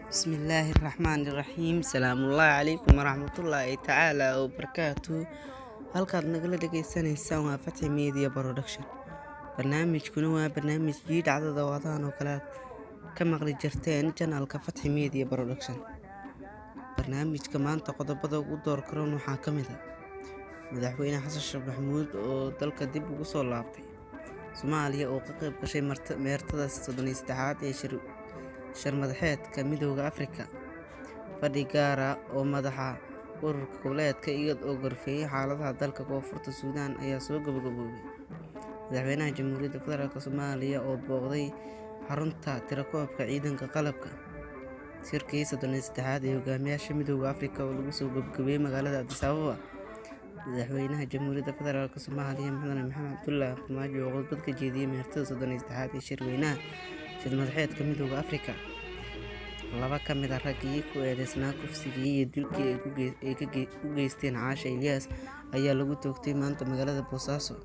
Bismillaahi Raxmaani Raxiim. Salaamullaahi calaykum waraxmatullaahi tacaala wabarakaatu. Halkaad nagala dhageysanaysaan waa Fatxi Media Production. Barnaamijkuna waa barnaamijkii dhacdada wadahan oo kale aad ka maqli jirteen channelka Fatxi Media Production. Barnaamijka maanta qodobada ugu door karoon waxaa ka mid ah Madaxweyne Xasan Sheekh Maxamuud oo dalka dib ugu soo laabtay Soomaaliya oo ka qayb gashay meertada 33aad ee shir madaxeedka Midowga Afrika. Fadhi gaar ah oo madaxa urur goboleedka IGAD oo gorfeeyay xaaladaha dalka Koonfurta Suudaan ayaa soo gabagaboobay. Madaxweynaha Jamhuuriyadda Federaalk Soomaaliya oo booqday xarunta tirakoobka ciidanka qalabka. Shirkii 33aad ee hogaamiyaasha Midowga Afrika oo lagu soo gabagabeeyay magaalada Addis Ababa. Madaxweynaha Jamhuuriyadda Federaalk Soomaaliya Mudane Maxamed Cabdullaahi Farmaajo oo khudbad ka jeediyay meertada 33aad ee shirweynaha shir madaxeedka Midowga Afrika. Laba ka mid ah raggii ku eedeysnaa kufsigii iyo dilkii ay u geysteen Caasha Ilyas ayaa lagu toogtay maanta magaalada Boosaaso.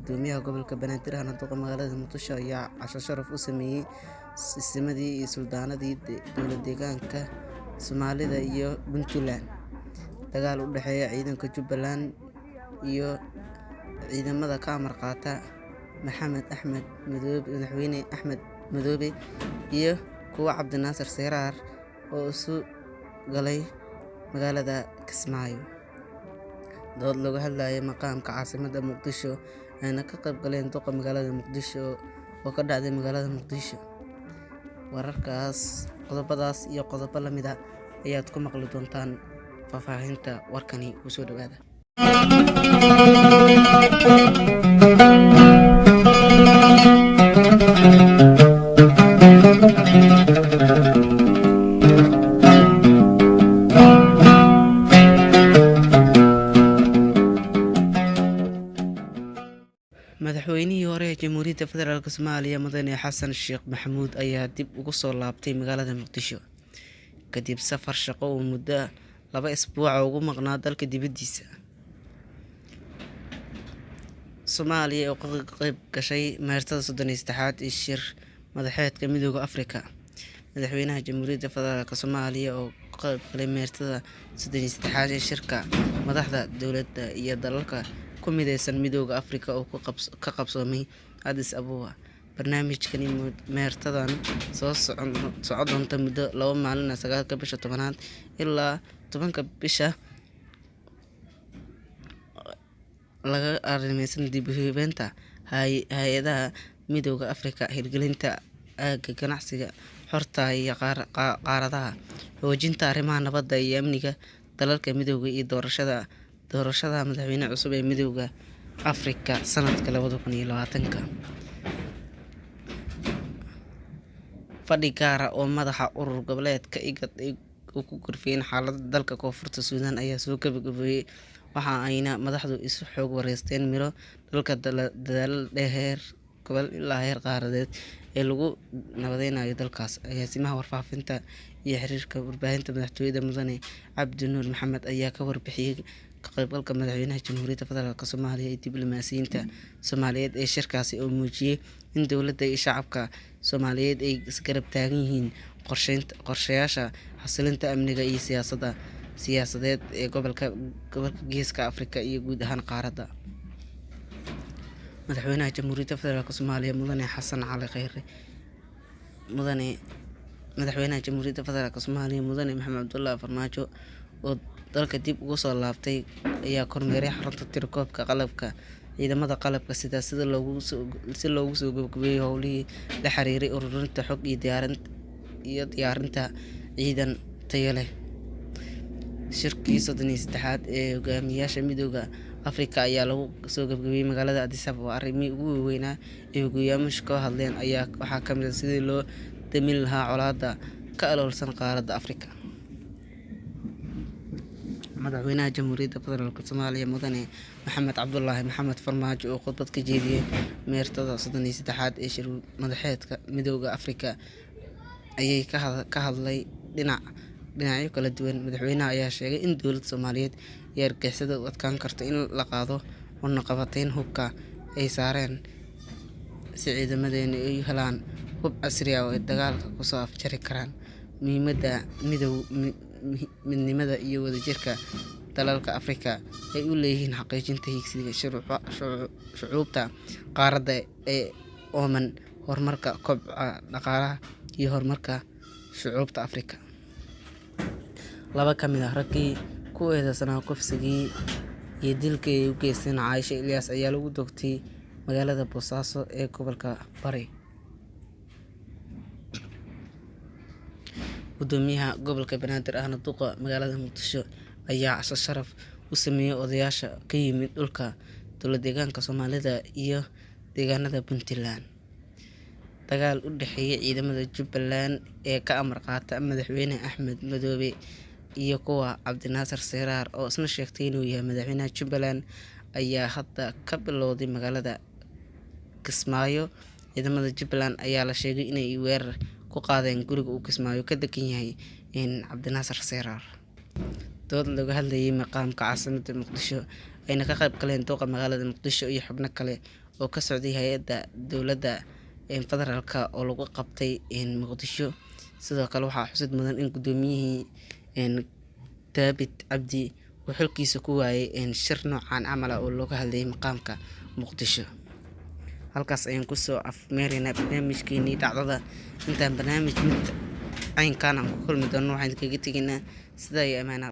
Gudoomiyaha gobolka Banaadir ahna duqa magaalada Muqdisho ayaa casho sharaf u sameeyay isimadii iyo suldaanadii dowlad deegaanka Soomaalida iyo Puntland. Dagaal u dhexeeya ciidanka Jubbaland iyo ciidamada ka amar qaata Maxamed Axmed Madoobe, Madaxweyne Axmed Madoobe iyo kuwa Cabdinaasir Seyraar oo isu galay magaalada Kismaayo. Dood looga hadlayay maqaamka caasimadda Muqdisho ayna ka qayb galeen duqa magaalada Muqdisho oo ka dhacday magaalada Muqdisho. Wararkaas, qodobadaas iyo qodobo la mid ah ayaad ku maqli doontaan faahfaahinta warkani. Kusoo dhawaada. Madaxweynihii hore ee Jamhuuriyadda Federaalk Soomaaliya Mudane Xasan Sheekh Maxamuud ayaa dib ugu soo laabtay magaalada Muqdisho kadib safar shaqo oo muddo 2 isbuuc ah ugu maqnaa dalka dibadiisa. Soomaaliya oo ka qayb gashay meertada 33aad ee shir madaxeedka Midowga Afrika. Madaxweynaha Jamhuuriyadda Federaalk Soomaaliya oo ka qayb galay meertada 33aad ee shirka madaxda dowladda iyo dalalka ku mideysan Midowga Afrika oo ka qabsoomay Addis Ababa. Barnaamijkani meertadan soo socon doonta muddo 2 maalin ah, 9-ka bisha 10aad ilaa 10-ka bisha, laga arrimaysan dib u habeynta hay'adaha Midowga Afrika, hirgelinta aagga ganacsiga xorta ah iyo qaaradaha, xoojinta arrimaha nabadda iyo amniga dalalka Midowga iyo doorashada madaxweyne cusub ee Midowga Afrika sanadka 2020-ka. Fadhi gaar ah oo madaxa urur goboleedka IGAD ay ku gorfeeyeen xaaladda dalka Koonfurta Suudaan ayaa soo gabagaboobay, waxa ayna madaxdu isu xog wareysteen miro dhalka dadaallada heer gobol ilaa heer qaaradeed ee lagu nabadeynayo dalkaas. Agaasimaha warfaafinta iyo xiriirka warbaahinta madaxtooyada Mudane Cabdi Nuur Maxamed ayaa ka warbixiyay ka qaybgalka Madaxweynaha Jamhuuriyadda Federaalk Soomaaliya iyo diblomaasiyiinta Soomaaliyeed ee shirkaasi oo muujiyay in dowladda iyo shacabka Soomaaliyeed ay isgarab taagan yihiin qorshayaasha xasilinta amniga iyo siyaasadeed ee gobolka Geeska Afrika iyo guud ahaan qaaradda. Madaxweynaha Jamhuuriyadda Federaalk Soomaaliya Mudane Xasan Cali Kheyre Mudane Madaxweynaha Jamhuuriyadda Federaalk Soomaaliya Mudane Maxamed Cabdullaahi Farmaajo oo dalka dib ugu soo laabtay ayaa kormeeray xarunta tirakoobka qalabka ciidamada qalabka sida si loogu soo gabagabeeyo howlihii la xiriiray ururinta xog iyo diyaarinta ciidan tayo leh. Shirkii 33aad ee hogaamiyaasha Midowga Afrika ayaa lagu soo gabagabeeyay magaalada Addis Ababa. Arrimihii ugu waaweynaa ee hogaamiyaashu ka hadleen ayaa waxaa ka mid ah sidii loo damin lahaa colaadda ka aloolsan qaaradda Afrika. Madaxweynaha Jamhuuriyadda Federaalk Soomaaliya Mudane Maxamed Cabdullaahi Maxamed Farmaajo oo khudbad ka jeediyay meertada 33aad ee shir madaxeedka Midowga Afrika ayay ka hadlay dhinacyo kala duwan. Madaxweynaha ayaa sheegay in dowladda Soomaaliyeed iyo argagixisada u adkaan karto in la qaado cunaqabatayn hubka ay saareen si ciidamadeenu ay u helaan hub casri ah oo ay dagaalka kusoo afjari karaan. Muhiimadda midnimada iyo wadajirka dalalka Afrika ay u leeyihiin xaqiijinta higsiga shucuubta qaaradda ee ooman horumarka, koboca dhaqaalaha iyo horumarka shucuubta Afrika. Laba ka mid ah raggii ku eedeysanaa kufsigii iyo dilkii ay u geysteen Caayisha Ilyas ayaa lagu toogtay magaalada Boosaaso ee gobolka Bari. Gudoomiyaha gobolka Banaadir ahna duqa magaalada Muqdisho ayaa casho sharaf u sameeyay odayaasha ka yimid dhulka dowlad deegaanka Soomaalida iyo deegaanada Puntland. Dagaal u dhexeeyay ciidamada Jubbaland ee ka amar qaata Madaxweyne Axmed Madoobe iyo kuwa Cabdinaasir Seraar oo isna sheegtay inuu yahay madaxweynaha Jubbaland ayaa hadda ka bilowday magaalada Kismaayo. Ciidamada Jubbaland ayaa la sheegay inay weerar ku qaadeen guriga uu Kismaayo ka degan yahay Cabdinaasir Seraar. Dood looga hadlayay maqaamka caasimadda Muqdisho ayna ka qayb galeen duqa magaalada Muqdisho iyo xubno kale oo ka socday hay'adda dowladda federaalka oo lagu qabtay Muqdisho. Sidoo kale waxaa xusid mudan in gudoomiyihii Thaabit Cabdi uu xilkiisa ku waayay shir noocan camal ah oo looga hadlayay maqaamka Muqdisho. Halkaas ayaan kusoo afmeeraynaa barnaamijkeenii dhacdada. Intaan barnaamij mid caynkan aan ku kulmi doono, waxaan idinkaga tegaynaa sidaa iyo amaanada.